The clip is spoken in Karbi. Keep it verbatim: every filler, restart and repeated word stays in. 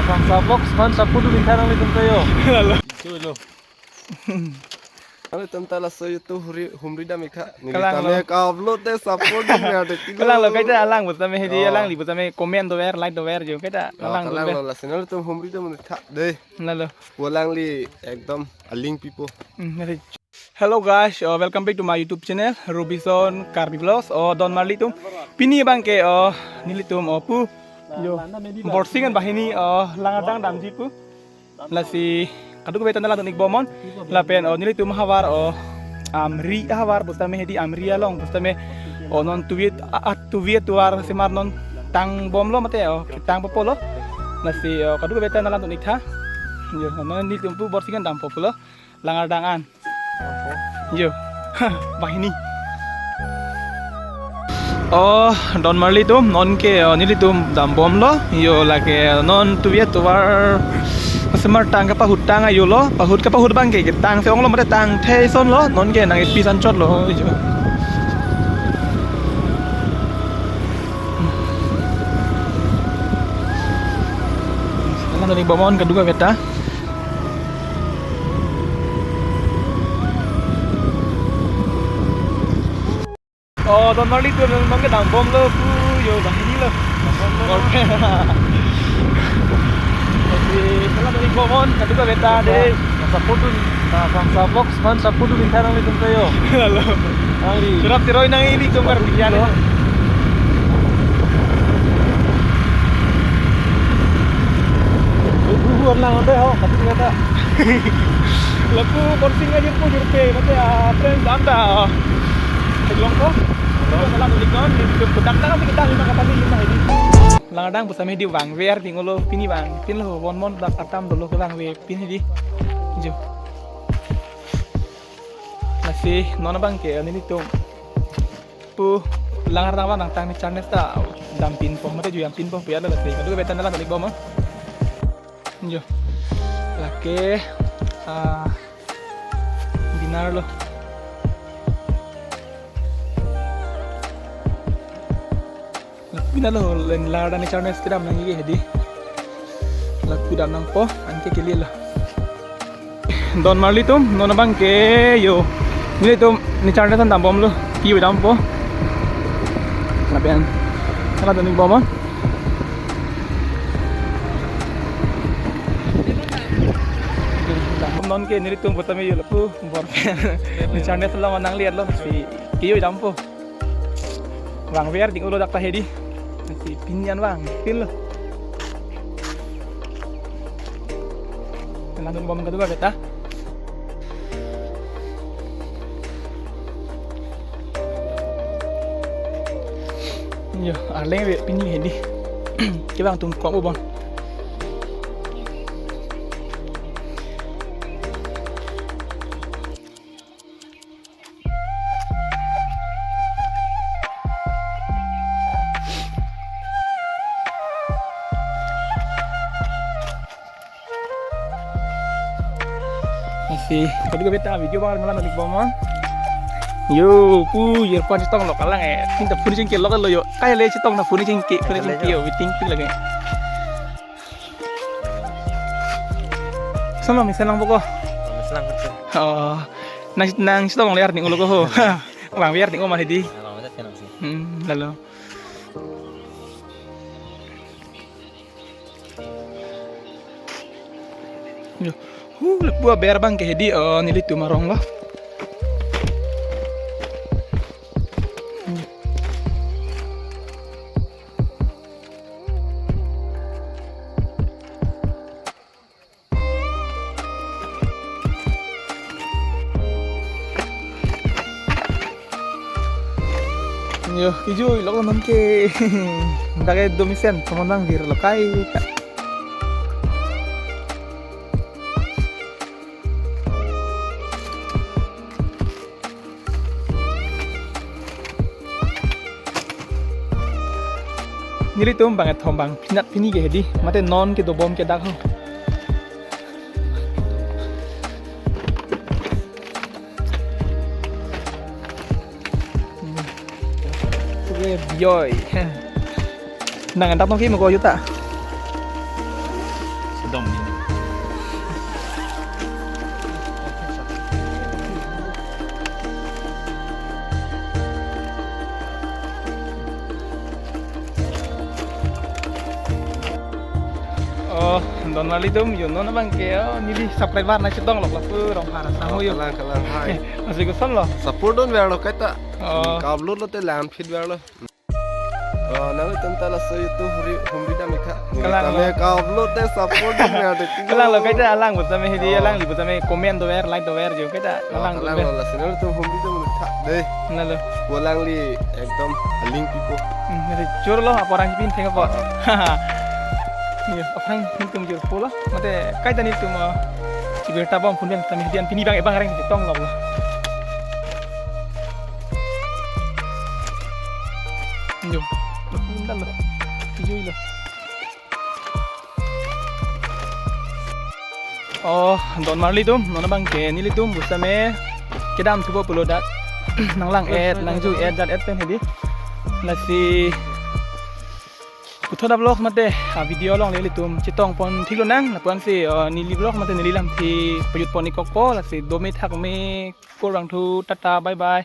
Samsa Vlogs aphan support dun-ik tha nanglitum ta jo. Halo. Itulo. Nanglitum ta laso YouTube huri humri dam-ik tha. Neli Kalang tame lo. Ka-upload te support dun-ik tha. Kalang lo, kaita alang pu tame hedi, oh, alangli pu tame comment dover, like dover jo. Kaita, oh, alang kalang dover. Lo, lasi nanglitum humri dam-ik tha dei. Lalo. Pu alangli ekdom aling pipo. Hmm, nanti. Hello guys, uh, welcome back to my YouTube channel, Robinson Karbi Vlogs. Oh, don marli atum. Pini abangke, oh, nelitum, oh, pu. Jo. Borsing an banghini, oh, Langardang damji pu. Lasi kadokave ta nanglang dun-ik bomnon. Lapen, oh, nelitum ahavar, oh, Amri ahavar pu tame hedi, Amri along pu tame, oh, non tuvi, a, a, tuvi atovar semar non tang bomlo mate, oh, tang popo lo. Lasi, oh, kadokave ta nanglang dun-ik tha. Jo, non nelitum pu borsing an dampo pulo. Langardang an. Jo. Banghini. Oh, don marli atum, nonke, oh, nelitum dam bomlo. Jo, lake non tuvi atovar semar tang kapahut tang ayo lo, pahut kapahut abangke, ketang se-ong lo, mate tangthe ason lo, nonke nang-epi san chot lo. Jo. Nanglang dun-ik bomnon kadokave ta. Oh, don marli atum, nonke dam bomlo pu, jo, banghini lo. Dam bomlo. Golpe. Oke, nanglang dun-ik bomnon kadokave ta dei. Support dun, na Samsa Vlogs aphan support dun-ik tha nanglitum ta jo. Halo. Angri. Surap siroi nang ilitum Karbi an. Bubu amlang onde ho, kadokave ta. Lapu borsing ajirpo jirpe, mate, ah, friends anta. Long ko. Nanglang dun-ik non, ni sudah pudak na kami kita lima kata ni lima ini. Langardang pu tame hedi vangver ding-olo, pini vangpinlo, von mon dak atam dolo ke vangvepin hedi. Jo. Lasi non abangke nelitum pu Langardang van nangtang ni charnes ta dampinpo, mate jui dampinpo pu ya lo, lasi kadokave ta nanglang dun-ik bomnon. Jo. Lake, ah, dinner lo. Lapu nalo, len Langardang ni charnes kedam nangji ke hedi. Lapu dam nangpo, anke kele lo. Don marli atum, non abangke jo. Nelitum ne charnes an dam bomlo. Pi dampo. Lapen. Nanglang dun-ik bomnon. Nonke nelitum pu tame jo lapu bor. Ne charnes along nangli lo si. Ke jo dampo. Vangver ding-olo dak ta hedi. Si pini an vangpinlo. Nanglang dun-ik bomnon kadokave ta. Jo, arleng ave pini hedi. Kevang atum kom bomnon. Lasi, kadokave ta video bang nanglang dun-ik bomnon. Jo, pu, earphone chetong lo kalang eh. Tin ta phone chingki lo lo jo. Kaya le chetong na phone chingki, phone chingki jo, waiting pi lagi. Sama mi senang boko. Senang betul. Oh, nang nang chetong ler ning ulo ko ho. Vangver ning o mar hedi. Abang masa kenang sih. Hmm, lalo. Yo. Hu, lapu aber abangke hedi, oh, nelitum arong lo. Yo, kejui lo nonke. Dak ke do mesen, tomon nangvirlo kaita. Nelitum bang kethom bang phinat phini ke hedi, mate non ke dobom ke dak ho. Oke, bioi. Nang dak nong ke mo ko yuta. Dom. Oh, don marli atum, yo non abang ke, oh, neli subscriber nangchetong lok lapu Rongphar asang ho yo. Kalang, kalang, hai. Masih kosonlo? Support dunverlo kaita. Oh. Ka-upload lote langphi verlo. Oh, nanglitum ta laso YouTube humri, humri dam-ik tha. Kalang. Tame lo. Ka-upload te support dunver de. Kalanglo kaita, alang pu tame hedi, oh, alangli pu tame comment dover, like dover jo kaita. Oh, alang kalanglo dover. Lasi nanglitum humri dam-ik tha dei. Lalo. Pu alangli ekdom aling pipo. Hmm, neli jor lo, apor nangpin theng apot. Oh. Yo, aphrang nelitum jor pulo. Mate kaita nelitum, oh, chibir tabom pun pen tame hedi an pini abang ebang areng chetong lo. Yo, lo, lo, lo. Yo, lo. Oh, don marli atum, non abang ke nelitum pu tame kedam thupo pulo dak. Nanglang-et, nangjui-et, jat-et pen hedi. Lasi puthot a-vlog mate, ah, video along nelitum chetong pon thik lonang, lapu-ansi, oh, neli vlog mate neli lamthe pajut pon-ik kokpo, lasi dome thakme kurvangthu, tata, bye bye.